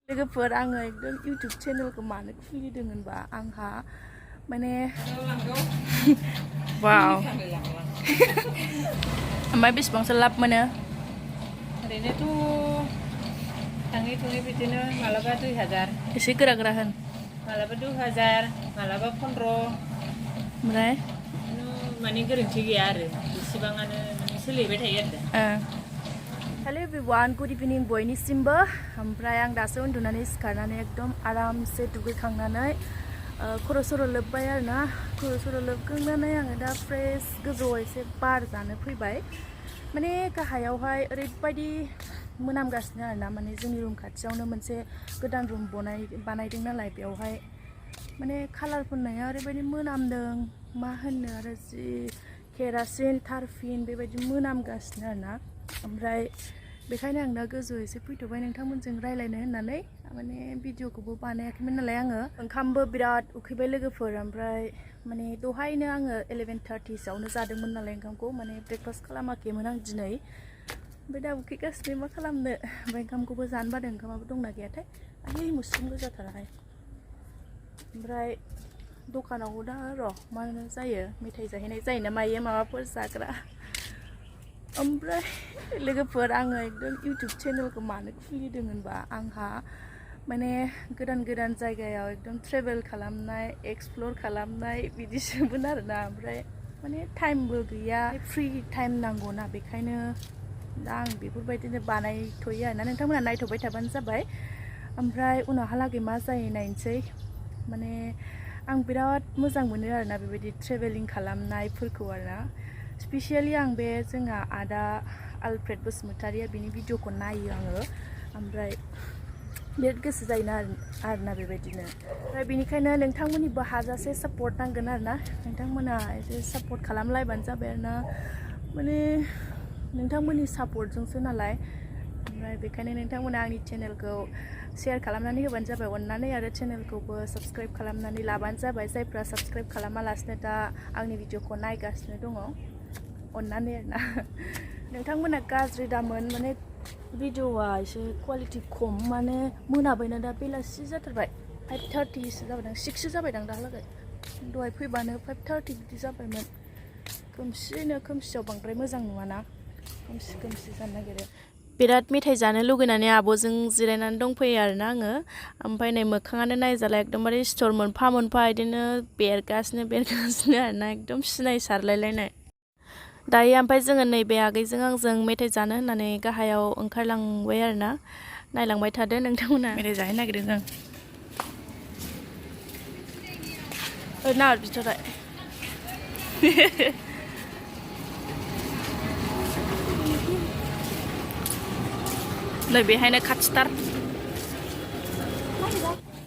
लोगोफोर आङो एकदम इउटुब चेनेलखौ मानो खुलिदों होनबा आंहा माने वाव ओमफ्राय बेसेबांसो लाब मोनो ओरैनोथ' थाङै थुङै बिदिनो मालाबा 2000 एसे गोरा गोरा होन मालाबा 2000 मालाबा 15 ओमफ्राय माने गोरोन्थि गैया आरो बेसेबाङानो माने सोलिबाय थायो आरो दा हेलो एभ्रिवान गुड इभिनिं बयनिसिमबो ओमफ्राय आं दासो उन्दुनानै सिखारनानै एकदम आरामसे दुगैखांनानै खर' सर' लोब्बाय आरोना खर' सर' लोबखांनानै आङो दा फ्रेश गोजौआव एसे बार जानो फैबाय माने गाहायावहाय ओरैबायदि मोनामगासिनो आरोना माने जोंनि रुम खाथियावनो मोनसे गोदान रुम बानायदों नालाय बेवहाय माने कालार फुननाया ओरैबायदि मोनामदों मा होननो आरो जि केरासिन टारफिन बेबायदि मोनामगासिनो आरोना ओमफ्राय बेखायनो आं दा गोजौआव एसे फैथ'बाय नोंथांमोनजों रायज्लायनो होननानै माने भिडिअखौबो बानायाखैमोन नालाय आङो ओंखामबो बिराद उखैबाय लोगोफोर ओमफ्राय माने दहायनो आङो 11:30सोआवनो जादोंमोन नालाय ओंखामखौ माने ब्रेकफास्ट खालामाखैमोन आं दिनै ओमफ्राय दा उखैगासिनो मा खालामनो ओमफ्राय ओंखामखौबो जानो बादों ओंखामाबो दंना गैयाथाय आयै मुस्रिम गोजाथाराहाय ओमफ्राय दखानाव दा र' मा जायो मेथाइ जाहैनाय जायो ना मायो माबाफोर जाग्रा ओमफ्राय लोगोफोर आङो एकदम इउटुब चेनेलखौ मानो खुलिदों होनबा आंहा माने गोदान गोदान जायगायाव एकदम ट्रेभेल खालामनाय एक्सप्लर खालामनाय बिदिसोमोन आरोना ओमफ्राय माने टाइमबो गैया फ्रि टाइम नांगौना बेखायनो दा आं बेफोरबायदिनो बानायथ'यो आरोना नोंथांमोना नायथ'बाय थाबानो जाबाय ओमफ्राय उनावहालागै मा जायो नायनोसै माने आं बिराद मोजां मोनो आरोना बेबायदि ट्रेभेलिं खालामनायफोरखौ आरोना स्पेसियेलि आं बे जोंहा आदा आलफ्रेड बसुमतारिया बिनि भिडिअखौ नायो आङो ओमफ्राय बिराद गोसो जायोना आरोना बेबायदिनो ओमफ्राय बेनिखायनो नोंथांमोननिबो हाजासे सापर्ट नांगोन आरोना नोंथांमोना एसे सापर्ट खालामलायबानो जाबाय आरोना माने नोंथांमोननि सापर्टजोंसो नालाय ओमफ्राय बेखायनो नोंथांमोना आंनि चेनेलखौ शेयार खालामनानै होबानो जाबाय अननानै आरो चेनेलखौबो साबस्क्राइब खालामनानै लाबानो जाबाय जायफ्रा साबस्क्राइब खालामालासिनो दा आंनि भिडिअखौ नायगासिनो दङ अननानै आरोना नोंथांमोना गाज्रि दामोन माने भिडिअआ एसे क्वालिटि खम माने मोनाबायना दा बेलासि जाथारबाय 5:30सो जाबायदां 6सो जाबायदां दाहालागै दहाय फैबानो 5:30 बिदि जाबायमोन खोमसियाव बांद्राय मोजां नुवाना खोमसि जानो नागिरो बिराद मेथाइ जानो लुगैनानै आब'जों जिरायनानै दंफैयो आरोना आङो ओमफ्राय नै मोखाङानो नायजाला एकदमबारे स्ट'र मोनफा मोनफा बिदिनो बेरगासिनो आरोना एकदम सिनायसारलायलायनाय दायो ओमफ्राय जोङो नैबे आगैजों आंजों मेथाइ जानो होननानै गाहायाव ओंखारलांबाय आरोना नायलांबाय थादो नोंथांमोना मेथाइ जाहैनो नागिरदों जों ना बिथराय नै बेहायनो खाथिथार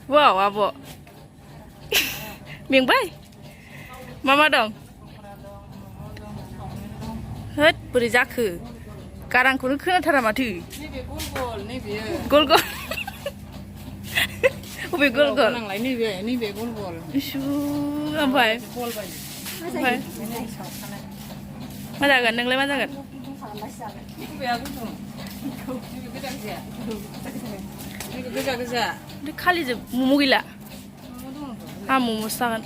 वाव आब' मेंबाय मा दं होद बोरै जाखो गारांखौनो खोनाथारा माथो गल गल बबे गल गल नैबे गल गल इसु ओमफ्राय मा जागोन नोंलाय मा जागोन गोजा खालिजोब मम' गैला आं मम'सो जागोन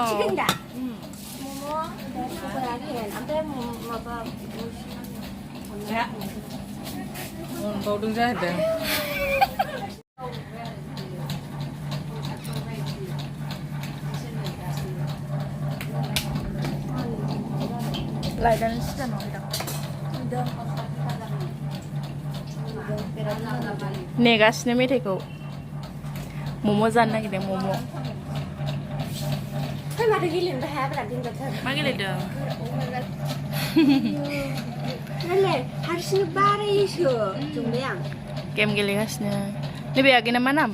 chicken dah. Momo dan pokora kan. Ambil apa? Ya. Baudung जादों लायनानै सिदा नङा नेगासिनो मेथाइखौ मम' जानो नागिरदों मम' Malah gilin dah berarti betul. मा गेलेदों Nale, harusnya bare isu. Cuma yang. Game गेलेगासिनो नैबे आगैना मा नाम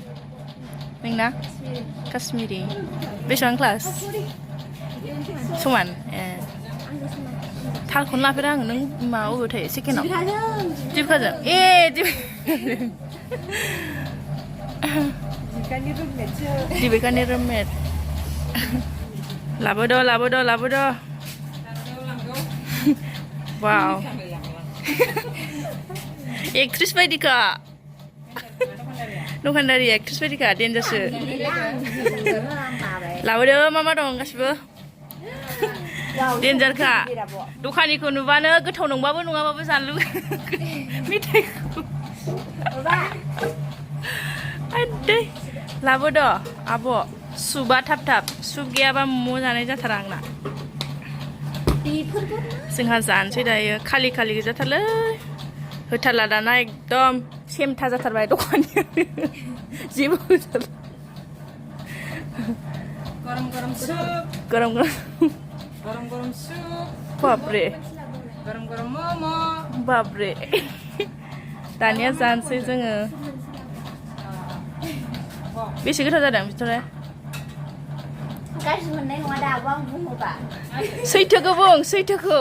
नोंना काश्मिरि बेसेबां क्लास समान ए थालखौनो लाफेरा आङो नों मा अबेयाव थायो सेकेन्डआव दिपकाजों ए दिपिकानि रुममेट लाबोद' वाव एक्ट्रिस बायदिखा दखानदारि एक्ट्रिस बायदिखा देन्जारसो लाबोदो मा मा दं गासिबो देन्जारखा दखानिखौ नुबानो गोथाव नंबाबो नङाबाबो जानो लुगैयो मेथाइखौ आदै लाबोद' आब' सुबा थाब थाब सुप गैयाबा मम' जानाय जाथारा आंना जोंहा जानोसै दायो खालि खालि गोजाथारलै होथारला दाना एकदम सेमथा जाथारबाय दखानिया जेबो होथारला गरम गरम सुप गरम गरम गरम गरम सुप बाबरे गरम गरम मम' बाबरे दानिया जानोसै जोङो बेसे गोथाव जादों बिथ'राय गाज्रि मोननाय नङा दा आब' आं बुङोबा सैथोखौ बुं सैथोखौ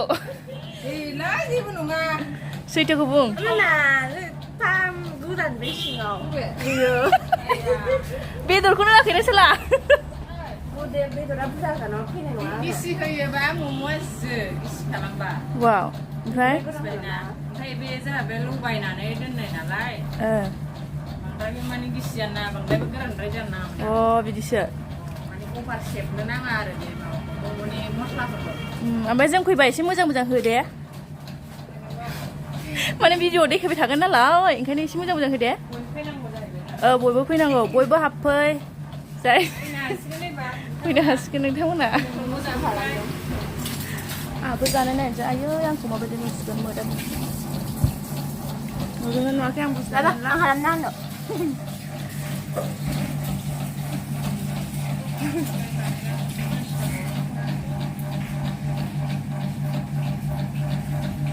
गैला जेबो नङा सैथोखौ बुं ना फाम गोदान बे सिङाव बेदरखौनो होआखैनो सोला बेदरा बुरजा जानानै फैनाय नङा गिसि होयोबा मम'आ गिसि खालामबा वाव ओमफ्राय ओमफ्राय बे जोंहा बे लगायनानै दोननाय नालाय बांद्राय माने गिसि जानो नाङा बांद्रायबो गोरानद्राय जानो नाङा अ बिदिसो माने अभार सेबनो नाङा आरो बे मम'नि मस्लाफोरखौ ओमफ्राय जों फैबा एसे मोजां मोजां हो दे माने भिडिअ देखायबाय थागोन नालाय ओंखायनो एसे मोजां मोजां हो दे फैनांगौ जाहैबाय बयबो फैनांगौ बयबो हाबफै जाय फैनो हासिगोन नोंथांमोना आंहाबो जानो नायनोसै आयै आंखौ माबायदि नुसिगोन मोदां नुदोंना नुवाखै आं बुजिला आं खालामनांगौ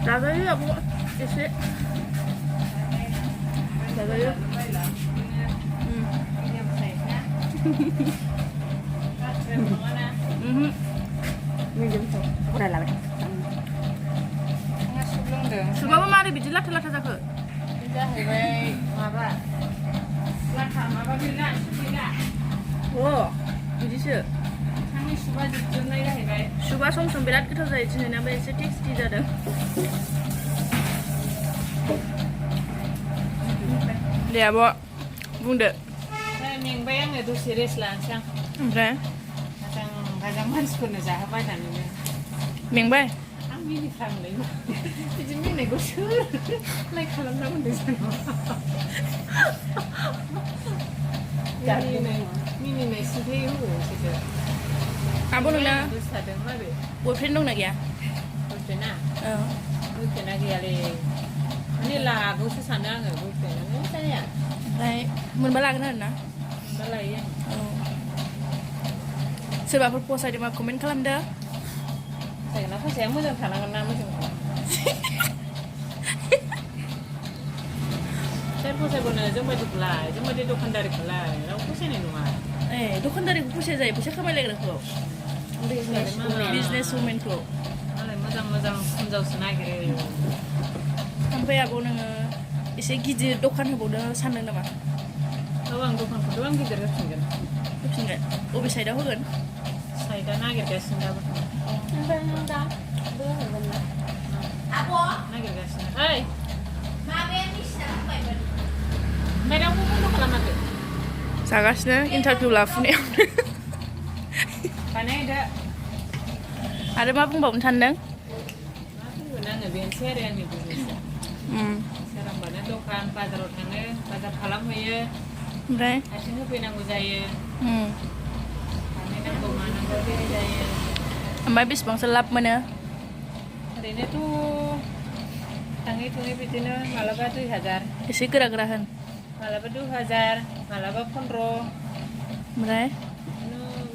जाजायो आब' एसे जाजायो बुरजा लाबाय सुबाबो मारै बिदि लाथा लाथा जाखो जाहैबाय माबा लाथा माबा गैला गैला अ बिदिसो थांनि सुबा जोबजोबनाय जाहैबाय सुबा सम सम बिराद गोथाव जायो दिनैनाबो एसे टेस्टि जादों दे आब' बुंदो मेंबाय आङो दसे रेस्ट लानोसै आं ओमफ्राय मोजां मोजां मानसिफोरनो जाहोबाय थानोनो मेंबाय आं मिनिफ्रांलै बिदि मिनिनायखौ सोर लाइक खालामना मोन्दों मिनिनाय सिन्थाय होबावोसो आब' नोंना गोसादों माबे बयफ्रेन्ड दंना गैया बयफ्रेन्डआ औ बयफ्रेन्डआ गैयालै माने लागौसो सानो आङो बयफ्रेन्डआनो जाया ओमफ्राय मोनबा लागोन आरोना दा लायो आं औ सोरबाफोर फसायदोंबा कमेन्ट खालामदो जायना फैसाया मोजां थानांगोन ना मोजां सोर फसायबोनो जोंबायदिखौलाय जोंबायदि दखानदारिखौलाय रावबो फसायनाय नङा ए दखानदारिखौ फसाया जायो फैसा खामायलायग्राखौ बिजनेस वुमेनखौ मालाय मोजां मोजां हिनजावसो नागिरो ओमफ्राय आब' नोङो एसे गिदिर दखान होबावनो सानदों नामा औ आं दखानखौथ' आं गिदिर होफिनगोन होफिनगोन बबे साइडआव होगोन साइडआ नागिरगासिनो दाबो ओमफ्राय नों दा बो होगोन ना आब' नागिरगासिनो ओइ माबे मिसिना फैबायमोन ओमफ्राय रावबो बन्द' खालामाखै जागासिनो इन्टारभिउ लाफुनायाव बानायदो आरो मा बुंबावनो सानदों मा बुंगोन आङो बेनोसै आरो आंनि बिजनेसआ सोरांबानो दखान बाजाराव थाङो बाजार खालामहैयो ओमफ्राय आथिं होफैनांगौ जायो बानायनांगौ मानांगौ बेबायदि जायो ओमफ्राय बेसेबांसो लाब मोनो ओरैनोथ' थाङै थुङै बिदिनो मालाबा 2000 एसे गोरा गोरा होन मालाबा 2000 मालाबा 15 ओमफ्राय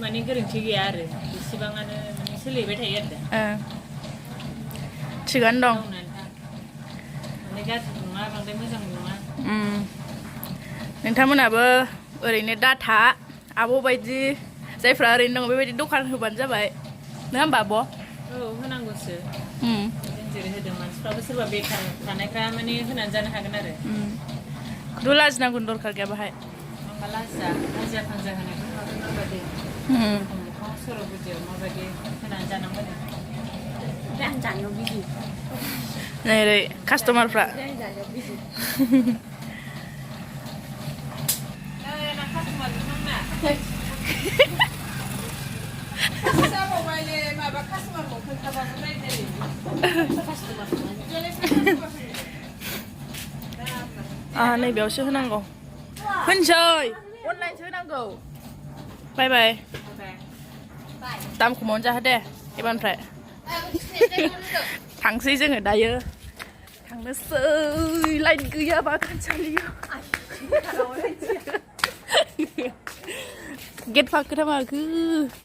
माने गोरोन्थि गैया आरो बेसेबाङानो माने सोलिबाय थायो आरो थिगानो दं माने गाज्रि नङा बांद्राय मोजां नङा नोंथांमोनाबो ओरैनो डाटा आब' बायदि जायफ्रा ओरैनो दङ बेबायदि दखान होबानो जाबाय नङा होमबा आब' औ होनांगौसो जों जेरै होदों मानसिफ्राबो सोरबा बेखार थानायफ्रा माने होनानै जानो हागोन आरो द' लाजिनांगौनि दरखार गैया बाहाय होमबा लाजिया फांजा होनायखौ माबायदि माबायदि मोखां सर' गुदियाव माबायदि होनानै जानांगौ आं जानायाव बिदि नै नै कास्टमारफ्रा นะคัสมันนั่นน่ะทราบเอาไว้เลยมาบักคัสมันบอกคุณตาบักได้เลย 아, 네, 몇 시 흔한 거. 흔셔이! 온라인 흔한 거. 바이바이. Tạm của món cha đây. Cái bàn phải. Thằng xây dựng ở đây ơ. Thằng nó sợ lạnh cứ ya ba kan chali. Get fuck cái thằng mà cứ